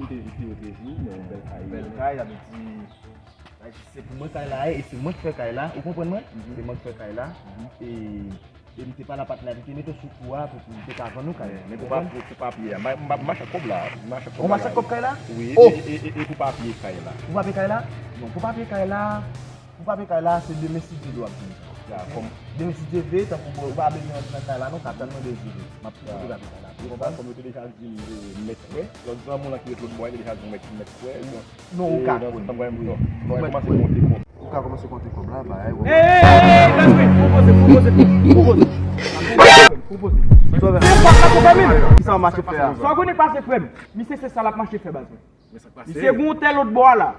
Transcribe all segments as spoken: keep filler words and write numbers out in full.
Te, te, te di, men yon bèl kay. Bèl kay, sa vle di, se pou mwen kay la ye, e se mwen k fè kay la, ou konprann mwen? Se mwen k fè kay la, e, e m te pale a patnè a, li te mete w sou kou a pou, pou li te ka vann ou kay. Men, men pou pa, pou, pou papye a, m, m, m mache ak kòb la, m mache ak kòb la. Ou mache ak kòb kay la? Wi, e, e, e, e pou papye kay la. Pou papye kay la? Non, pou papye kay la, pou papye kay la, se demen si Dye vle w ap vini. Demen si Dye vle, tankou bon, ou pa bezwen rantre nan kay la non, k ap tann mwen Dezire. M ap tou papye kay la. Ou konprann? Kòm yo te deja di m, e, mèt kwè. Lòt granmoun lan ki ret lòt bò a, li te deja di m mèt, mèt kwè. Non, ou ka kwè. Mwen kòmanse konte kòb. Ou ka kòmanse konte kòb la, bay. Ey, ey, ey, ey, Gazman, fò poze, fò poze, fò poze. Fò poze. Sa w konnen k pase, frè m? Misye se sa l ap mache fè, baz mwen. Misye gon tè lòt bò a la.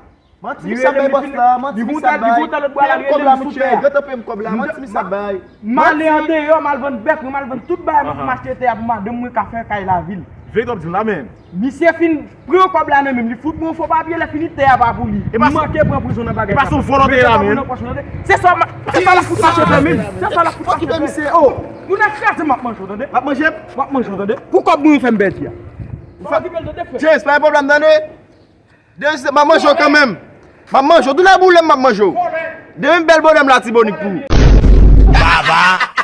Manti misye ap bay bòs la, manti misye ap bay. Li gon tè lòt bò a la, li rele m sou tè a. Yo tanpe m kòb la, manti misye ap bay. M ale andeyò, m al vann bèk mwen, m al vann tout bagay mwen pou m achte tè a pou madanm mwen ka fè kay lavil. Veye w ap di m la, men. Misye fin pran kòb la nan men m, li fout mwen yon fo papye, lè fini tè a pa pou li. M manke pran prizon nan bagay sa. E pa se yon vòlò te ye la, men. Se sa, se sa l ap fout mache fè, men. Se sa l ap fout mache fè. Moun nan kraze m, m ap manje w, tande. W ap manje m? W ap manje w, tande. Pou kòb mwen yo fè m pèdi a. Ou fè James, pa gen pwoblèm, tande. Demen si m ap manje w kanmenm. M ap manje w. Tou lè boule m, m ap manje w. Demen bèl bonè m Latibonit pou ou. Baba.